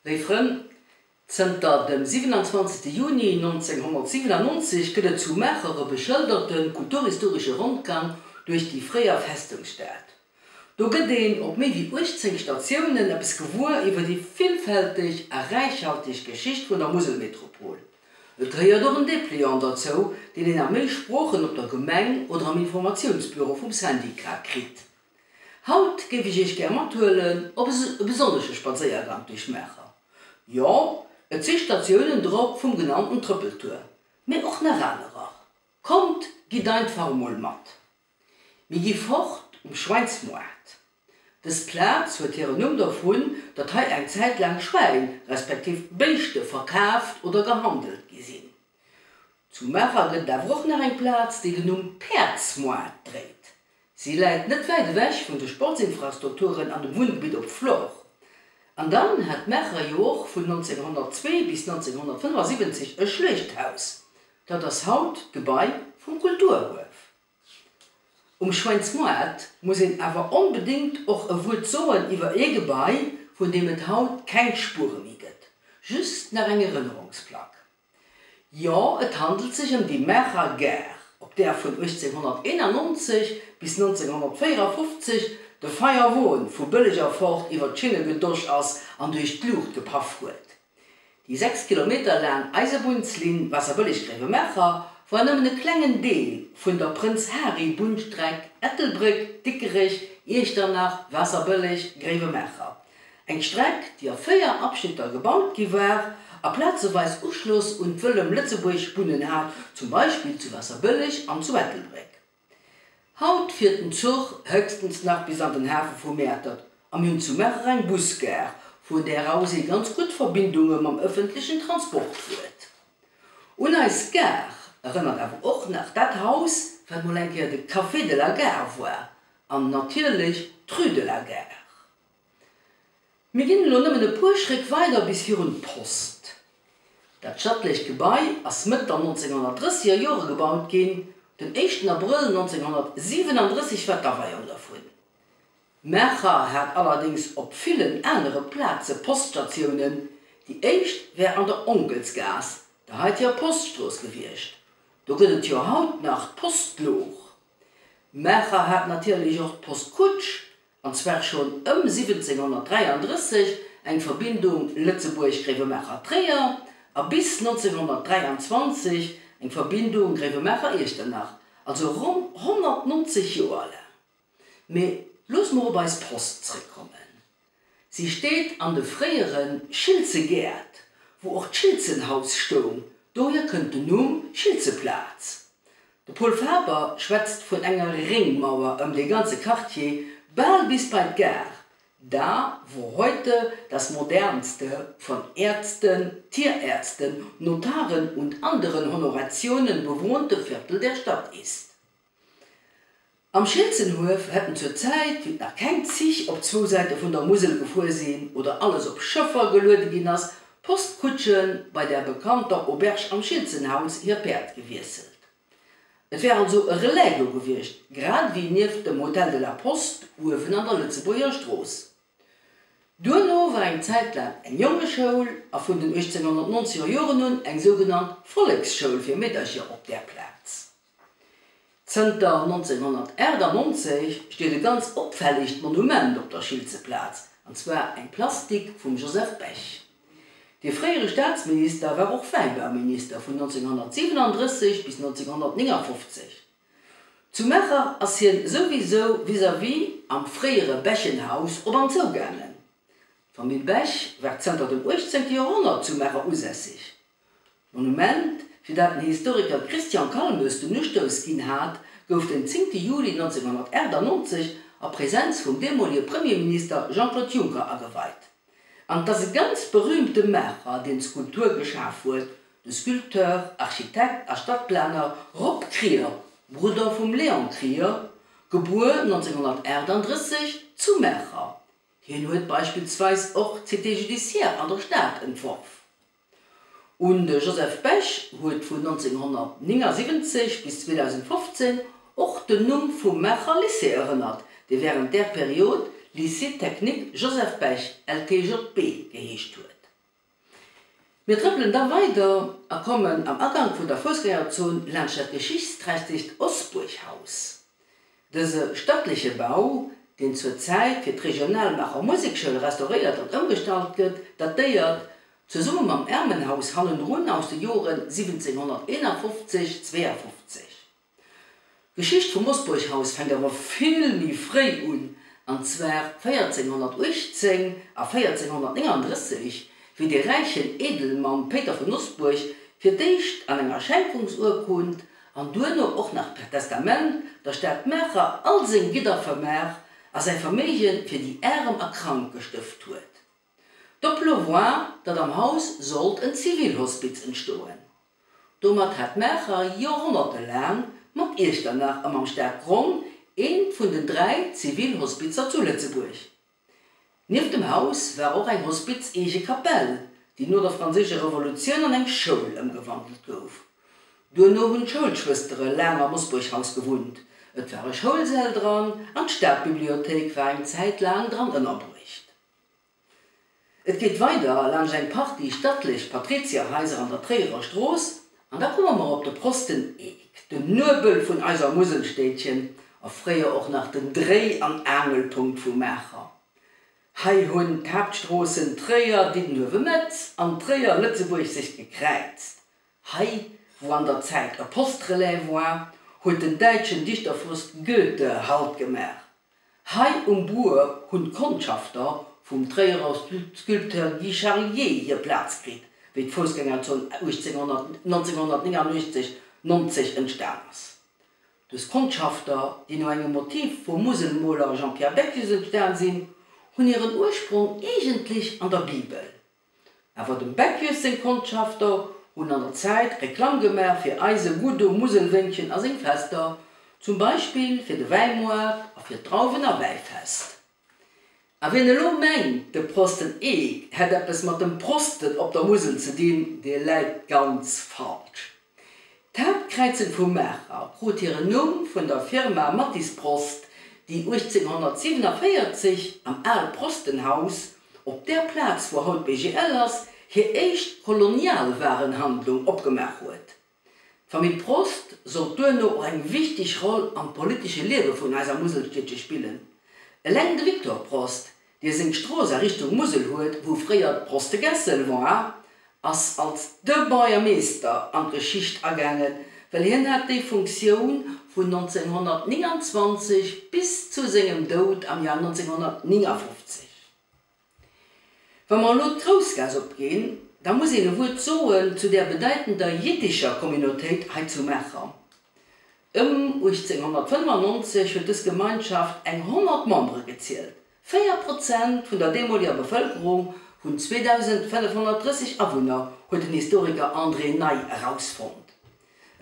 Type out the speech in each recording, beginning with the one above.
Léif Frënn, zënter dem 27 Juni 1997 gëtt et zu Maacher e beschëlderte kulturhistoresche Rondgang duerch déi fréier Festungsstad. Do gëtt een op méi wéi 18 Statiounen eppes gewuer iwwer déi villfälteg a räichhalteg Geschicht vun der Muselmetropol. Et gehéiert och en Depliant derzou, deen een a méi Sproochen op der Gemeng oder am Informatiounsbüro vum Syndicat kritt. Haut géif ech iech gär mathuelen op e besonnesche Spadséiergank duerch Maacher. Jo, et si Statiounen drop vum genannten Trëppeltour, mee och nach anerer. Kommt, gitt einfach emol mat. Mir gi fort um Schwäinsmoart. Dës Plaz huet hiren Numm dovun, datt hei eng Zäit laang Schwäin, respektiv Béischte verkaaft oder gehandelt gi sinn. Zu Maacher gëtt et awer och nach eng Plaz, déi den Numm Päerdsmoart dréit. Si läit net wäit ewech vun de Sportsinfrastrukturen an dem Wunngebitt op Flor. An dann hat Maacher jo och vun 1902 bis 1975 e Schluechthaus. Dat ass haut d'Gebai vum Kulturhuef. Um Schwäinsmoart muss een awer onbedéngt och e Wuert soen iwwer ee Gebai, vun deem et haut keng Spuere méi gëtt, just nach eng Erënnerungsplack. Jo, et handelt sech ëm déi Maacher Gare, op där vun 1891 bis 1954 de Feierwon vu Bëlleg erfort iwwer d'Schinne gedosch ass an duerch d'Luucht gepaff huet. Déi 6 Kilometer laang Eisebunnslinn Waasserbëlleg-Gréiwemaacher war nëmmen e klengen Deel vun der Prënz-Hary-Bunnstreck Ettelbréck, Dikrech, Iechternach, Waasserbëlleg, Gréiwemaacher. Eng Streck, déi a 4 Abschnitter gebaut gi war a plazeweis Uschloss un d'Wëllem-Lëtzebuerg-Bunnen hat, zum Beispill zu Waasserbëlleg an zu Ettelbréck. Haut fiert den Zuch héchstens nach bis an den Hafe vu Mäertert a mir hunn zu Maacher eng Busgare, vun där aus ee ganz gutt Verbindunge mam ëffentlechen Transport huet. Un eis Gare erënnert awer och nach dat Haus, wat mol eng Kéier de Café de la Gare war an natierlech d'Rue de la Gare. Mir ginn elo nëmmen e puer Schréck weider bis virun d'Post. Dat stattlecht Gebai ass Mëtt der 1930 er Jore gebaut ginn, den éischten Abrëll 1937 war d'Aweiung dervun. Maacher hat allerdéngs op villen anere Plaze Poststatiounen, déi éischt wär an der Onkelsgaass, der haiteger Poststrooss gewiescht. Do gëtt et jo haut nach d'Postluuch. Maacher hat natierlech och d'Postkutsch, an zwar schonn ëm 1733 eng Verbindung Lëtzebuerg-Gréiwemaacher-Tréier a bis 1923 eng Verbindung Gréiwemaacher-Iechternach, also ronn 190 Joer laang. Mee loosse mer op eis Post zréckkommen. Si steet an de fréiere Schiltzegäert, wou och d'Schiltzenhaus stoung, dohier kënnt den Numm Schiltzeplaz. De Pol Faber schwätzt vun enger Réngmauer ëm dee ganze Quartier, bal bis bei d'Gare, da wo heute das modernste von Ärzten, Tierärzten, Notaren und anderen Honorationen bewohnte Viertel der Stadt ist. Am Schiltzenhuef hätten zur Zäit, wéi nach keng Zich op zwou Säite vun der Musel gefuer sinn oder alles op Schëffer geluede ginn ass, Postkutsche bei der bekannter Auberge am Schiltzenhaus hir Päerd gewiesselt. Et wär also e Relais do gewiescht, grad ewéi nieft dem Hotel de la Poste uewen an der Lëtzebuerger Strooss. Duerno war eng Zäit laang eng Jongeschoul a vun den 1890er Joren un eng sougenannt Volleksschoul fir Meedercher op där Plaz. Zënter 1998 steet e ganz opfällegt Monument op der Schiltzeplaz, an zwar eng Plastik vum Joseph Bech. Dee fréiere Staatsminister war och Wäibauminister vun 1937 bis 1959. Zu Maacher ass hien souwisou vis-à-vis am fréiere Bechenhaus op an zou gaangen. D'Famill Bech war zënter dem 18. Joerhonnert zu Maacher usässeg. D'Monument, fir dat den Historiker Christian Calmes den Ustouss ginn hat, gouf den 10 Juli 1998 a Presenz vum deemolege Premierminister Jean-Claude Juncker ageweit. An 't ass e ganz berüümte Maacher, deen d'Skulptur geschaf huet, de Sculpteur, Architekt a Stadplaner Rob Krier, Brudder vum Léon Krier, gebuer 1938 zu Maacher. Hien huet beispillsweis och d'Cité judiciaire an der Stad entworf. Un de Joseph Bech huet vun 1979 bis 2015 och den Numm vum Maacher Lycée erënnert, dee wärend där Period Lycée technique Joseph Bech, LTJB, geheescht huet. Mir trëppelen da weider a kommen am Agank vun der Foussgängerzon laanscht dat geschichtsträchtegt Osbuerghaus. Dëse stattleche Bau, deen zur Zäit fir d'Regional Maacher Musekschoul restauréiert an ëmgestallt gëtt, datéiert, zesumme mam Ermenhaus hannendrun, aus de Joren 1751, 52. D'Geschicht vum Osbuerghaus fänkt awer vill méi fréi un, an zwar 1418 a 1439, wéi de räichen Edelmann Péiter vun Osbuerg fir d'éischt an enger Schenkungsurkund an duerno och nach per Testament der Stad Maacher all seng Gidder vermaach a säi Verméige fir déi Arem a Krank gestëft huet. D'Oplo war, datt am Haus sollt en Zivilhospiz entstoen. Domat hat Maacher joerhonnertelaang mat Iechternach a mam Stadgronn eent vun den 3 Zivilhospizer zu Lëtzebuerg. Nieft dem Haus war och eng hospizeege Kapell, déi no der Franséischer Revolutioun an eng Schoul ëmgewandelt gouf. Duerno hunn d'Schoulschwëstere laang am Osbuerghaus gewunnt, et ware Schoulsäll dran an d'Stadbibliothéik war eng Zäit laang dran ënnerbruecht. Et geet weider laanscht eng Partie stattlech Patrizierhaiser an der Tréierer Strooss an da komme mer op de Prosten Eek, den Nuebel vun eiser Muselstädtchen a fréier och nach den Dréi an Aangelpunkt vu Maacher. Hei hunn d'Haaptstroossen Tréier, Diddenuewe-Metz an Tréier-Lëtzebuerg sech gekräizt. Hei, wou an der Zäit e Postrelais war, huet den däitschen Dichterfürst Goethe Halt gemaach. Hei um Buer hunn d'Kondschafter vum Tréierer Sculpteur Guy Charlier hir Plaz kritt, wéi d'Foussgängerzon 1989, 90 entstan ass. Dës Kondschafter, déi no engem Motiv vum Muselmoler Jean-Pierre Beckius entstan sinn, hunn hiren Ursprong eegentlech an der Bibel. Awer dem Beckius seng Kondschafter hunn an der Zäit Reklamm gemaach fir eise gudde Muselwéngchen a seng Fester, zum Beispill fir de Wäimoart a fir d'Drauwen a Wäifest. A wien elo mengt, de Prosten Eek hätt eppes mat dem Prosten op der Musel ze dinn, dee läit ganz falsch. D'Haaptkräizung vu Maacher krut hiren Numm vun der Firma Mattis-Prost, déi 1847 am Al-Prostenhaus, op där Plaz wou haut BGL ass, hir éischt Kolonialwarenhandlung opgemaach huet. D'Famill Prost sollt duerno och eng wichteg Roll am politesche Liewe vun eiser Muselstiedche spillen. Eleng de Victor Prost, dee seng Strooss a Richtung Musel huet, wou fréier d'Prostegessel war, ass als de Buergermeester an d'Geschicht agaangen, well hien hat déi Funktioun vun 1929 bis zu sengem Doud am Joer 1959. Wa mer elo d'Groussgaass opginn, da muss een e Wuert soen zu där bedeitender jiddischer Communautéit hei zu Maacher. Ëm 1895 huet dës Gemeinschaft eng 100 Membere gezielt, 4 Prozent vun der deemoleger Bevëlkerung vun 2.530 Awunner, huet den Historiker André Ney erausfonnt.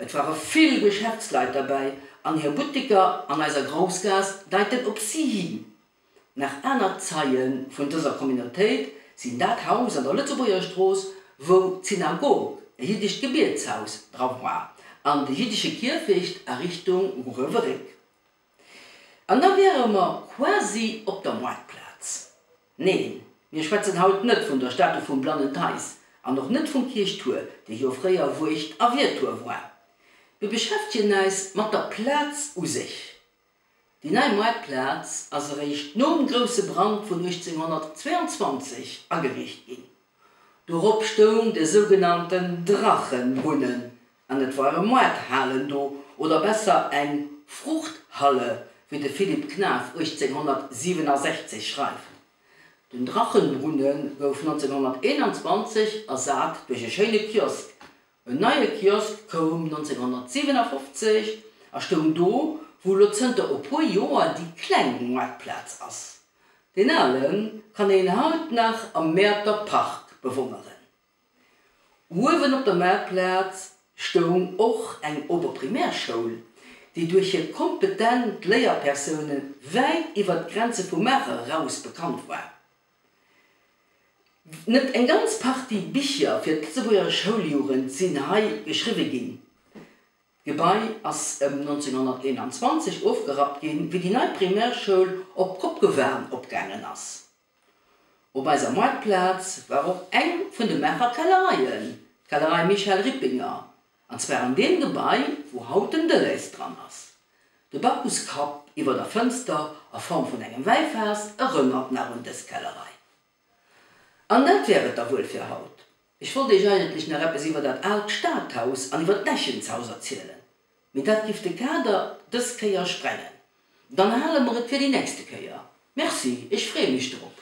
Et ware vill Geschäftsleit derbäi an hir Buttiker an eiser Groussgaass deiten op si hin. Nach aner Zeie vun dëser Communautéit sinn dat Haus an der Lëtzebuerger Strooss, wou d'Synagog, e jiddescht Gebietshaus, dra war, an de jiddesche Kierfecht a Richtung Grueweréck. An da wäre mer quasi op der Moartplaz. Neen, mir schwätzen haut net vun der Statu vum Blannen Theis an och net vum Kierchtuer, dee jo fréier Wuecht a Wiertuer war. Mir beschäftegen äis mat der Plaz u sech. Déi nei Moartplaz ass eréischt nom grousse Brand vun 1822 ageriicht ginn. Dorop stoung de sougenannten Drachenbrunnen an et ware Moarthalen do, oder besser eng Fruchthalle, wéi de Philippe Knaff 1867 schreift. Den Drachenbrunnen gouf 1921 ersat duerch e schéine Kiosk, En neie Kiosk koum 1957 a stoung do, wou elo zënter e puer Joer déi kleng Moartplaz ass. Deen ale kann een haut nach am Mäerter Park bewonneren. Uewen op der Maartplaz stoung och eng Oberprimärschoul, déi duerch hir kompetent Léierpersoune wäit iwwer d'Grenze vu Maacher eraus bekannt war. Net eng ganz Partie Bicher fir d'Lëtzebuerger Schouljugend sinn hei geschriwwe ginn. D'Gebai ass ëm 1921 ofgerappt ginn, wéi déi nei Primärschoul op Kopgewan opgaangen ass. Op eiser Moartplaz war och eng vun de Maacher Kellereien, d'Kellerei Michel Rippinger, an zwar an deem Gebai, wou haut den Delhaize dran ass. De Bacchuskapp iwwer der Fënster a Form vun engem Wäifaass erënnert nach un dës Kellerei. An dat wär et da wuel fir haut. Ech wollt iech eigentlech nach eppes iwwer dat aalt Stadhaus an iwwer d'Nechenshaus erzielen, mee dat giff de Kader dës Kéier sprengen. Dann hale mer et fir déi nächste Kéier. Merci, ech freeë mech drop.